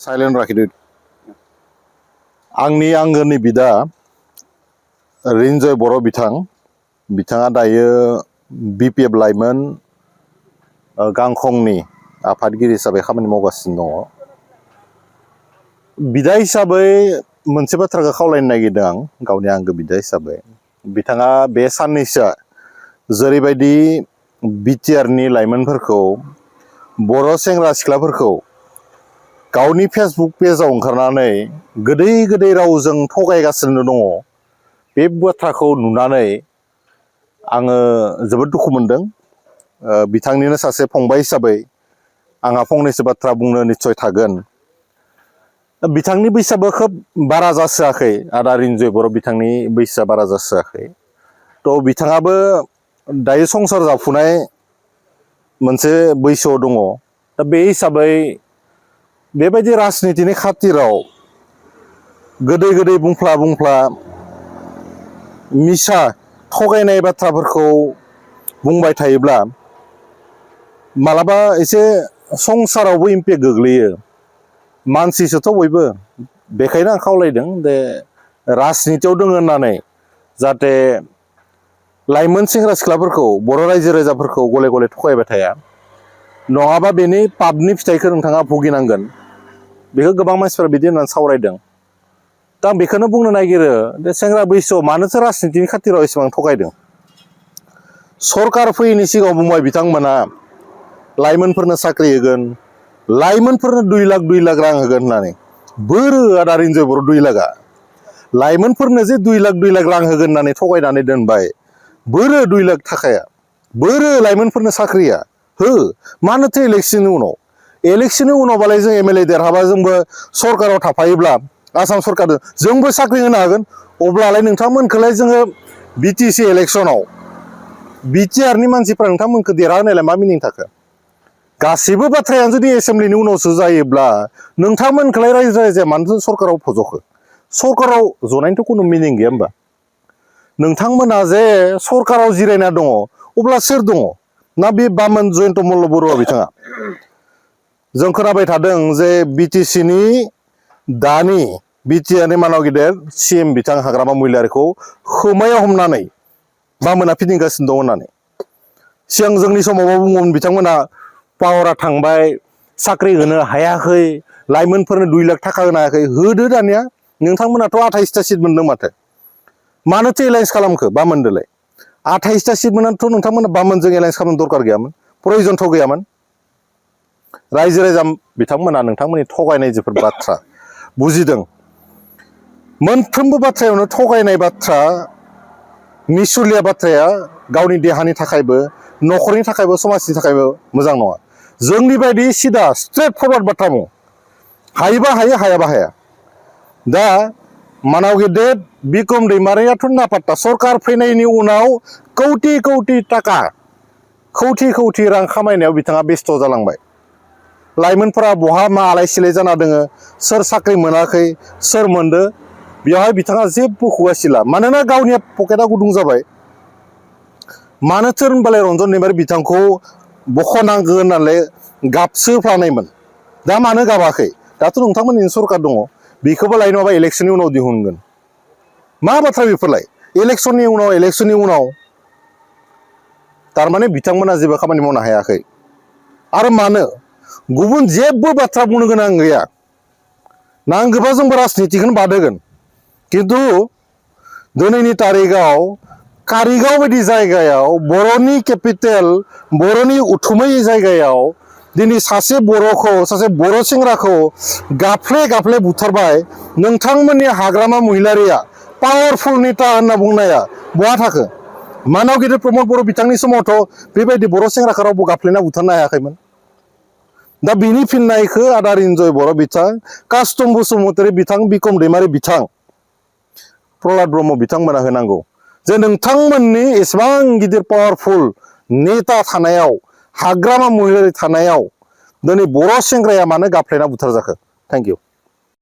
Silent लाखिदो आंनि आंगोनि बिदा रिन्जय बर' बिथाङा दायो बिपिएफ लाइमोन गांखंनि आफादगिरि हिसाबै खामानि मावगासिनो दङ। बिदा हिसाबै मोनसे बाथ्राखौ खावलायनो नागिरदों आं गावनि आंगो बिदा हिसाबै। बिथाङा बे साननैसोआ जेरैबायदि बिटिआरनि लाइमोनफोरखौ बर' सेंग्रा सिख्लाफोरखौ गावनि फेसबुक पेजाव ओंखारनानै गोदै गोदै रावजों थगायगासिनो दङ, बे बाथ्राखौ नुनानै आङो जोबोद दुखु मोनदों। बिथांनिनो सासे फंबाय हिसाबै आंहा फंनैसो बाथ्रा बुंनो निस्सय थागोन। बिथांनि बैसोआबो खोब बारा जासोआखै, आदा रिन्जय बर' बिथांनि बैसोआ बारा जासोआखै। थ' बिथाङाबो दायो संसार जाफुनाय मोनसे बैसोआव दङ। दा बे हिसाबै बेबायदि राजनितिनि खाथिराव गोदै गोदै बुंफ्ला मिसा थगायनाय बाथ्राफोरखौ बुंबाय थायोब्ला मालाबा एसे संसारावबो इम्पेक्ट गोग्लैयो। मानसिसोथ' बयबो, बेखायनो आं खावलायदों जे राजनितियाव दङ होननानै जाहाथे लाइमोन सेंग्रा सिख्लाफोरखौ, बर' रायजो राजाफोरखौ गले गले थगायबाय थाया, नङाबा बेनि पापनि फिथाइखौ नोंथाङा भुगिनांगोन। बेखौ गोबां मानसिफोरा बिदि होननानै सावरायदों। दा आं बेखौनो बुंनो नागिरो जे सेंग्रा बैसोआव मानोथो राजनितिनि खाथिराव एसेबां थगायदों। सरकार फैयैनि सिगाङाव बुंबाय बिथांमोना लाइमोनफोरनो साख्रि होगोन, लाइमोनफोरनो 2 लाख रां होगोन होननानै। बोरो आदा रिन्जय बर' 2 लाखआ? लाइमोनफोरनो जे 2 लाख रां होगोन होननानै थगायनानै दोनबाय, बोरो 2 लाख थाखाया? बोरो लाइमोनफोरनो साख्रिया? हो, मानोथो इलेक्शननि उनावबालाय जों एमएलए देरहाबा जोंबो सरकाराव थाफायोब्ला, आसाम सरकारजों जोंबो साख्रि होनो हागोन। अब्लालाय नोंथांमोनखौलाय जोङो बिटिसि इलेक्शनाव बिटिआरनि मानसिफ्रा नोंथांमोनखौ देरहाहोनायलाय मा मिनिं थाखो? गासैबो बाथ्रायानो जुदि एसेम्ब्लिनि उनावसो जायोब्ला नोंथांमोनखौलाय रायजो राजाया मानोथो सरकाराव फज'खो? सरकाराव जनायनिथ' खुनु मिनिं गैया होमबा? नोंथांमोना जे सरकाराव जिरायना दङ, अब्ला सोर दङ? ना बे बामोन जयन्त मल्ल बरुवा बिथाङा? जों खोनाबाय थादों जे बिटिसिनि दानि बिटिआरनि मानाव गेदेर सिएम बिथां हाग्रामा महिलारिखौ खोमायाव हमनानै बामोना फिदिंगासिनो दं होननानै। सिगां जोंनि समावबो बुङोमोन बिथांमोना पावारा थांबाय, साख्रि होनो हायाखै, लाइमोनफोरनो 2 लाख थाखा होनो हायाखै। होदो दानिया, नोंथांमोनाथ' 28टा सिट मोनदों माथो। मानोथो एलायन्स खालामखो बामोनदोलाय? 28टा सिट मोननानैथ' नोंथांमोना बामोनजों एलायन्स खालामनो दरकार गैयामोन, प्रयजनथ' गैयामोन। रायजो राजा बिथांमोना नोंथांमोननि थगायनाय जेफोर बाथ्रा बुजिदों, मोनफ्रोमबो बाथ्रायावनो थगायनाय बाथ्रा, मिसुलिया बाथ्राया गावनि देहानि थाखायबो, न'खरनि थाखायबो, समाजनि थाखायबो मोजां नङा। जोंनि बायदि सिदा स्ट्रेट फरवार्ड बाथ्रा बुं, हायोबा हायो, हायाबा हाया। दा मानाव गेदेर बिक्रम दैमारियाथ' नापात्ता, सरकार फैनायनि उनाव कौटि थाखा, कौटि रां खामायनायाव बिथाङा बेस्थ' जालांबाय। लाइमोनफोरा बहा मा आलाय सिलाय जाना दोङो, सोर साख्रि मोनाखै, सोर मोनदो, बेवहाय बिथाङा जेबो खुगासिला। मानोना गावनि पकेटआ गुदुं जाबाय। मानोथो होनबालाय रन्जन दैमारि बिथांखौ बख'नांगौ होननानै गाबसोफ्लानायमोन। दा मानो गाबाखै? दाथ' नोंथांमोननि सरकार दङ, बेखौबो लाय नङाबा इलेक्शननि उनाव दिहुनगोन। मा बाथ्रा बेफोरलाय? इलेक्शननि उनाव थारमाने बिथांमोना जेबो खामानि मावनो हायाखै। आरो मानो? गुबुन जेबो बाथ्रा बुंनो गोनां गैया। नांगौबा जोंबो राजनितिखौनो बाद होगोन, खिन्थु दिनैनि तारिखाव कारिगाव बायदि जायगायाव, बर'नि केपिटेल, बर'नि उथुमै जायगायाव दिनै सासे बर'खौ, सासे बर' सेंग्राखौ गाफ्ले बुथारबाय। नोंथांमोननि हाग्रामा महिलारिया पावारफुल नेता होनना बुंनाया बहा थाखो? मानाव गेदेर प्रमद बर' बिथांनि समावथ' बेबायदि बर' सेंग्राखौ रावबो गाफ्लेना बुथारनो हायाखैमोन। दा बिनि फिननायखौ आदा रिन्जय बर' बिथां, कास्टम बसुमतारी बिथां, बिक्रम दैमारि बिथां, प्रहलाद ब्रह्म बिथांमोना होनांगौ। जे नोंथांमोननि एसेबां गिदिर पावारफुल नेता थानायाव, हाग्रामा महिलारि थानायाव दिनै बर' सेंग्राया मानो गाफ्लेना बुथार जाखो? Thank you.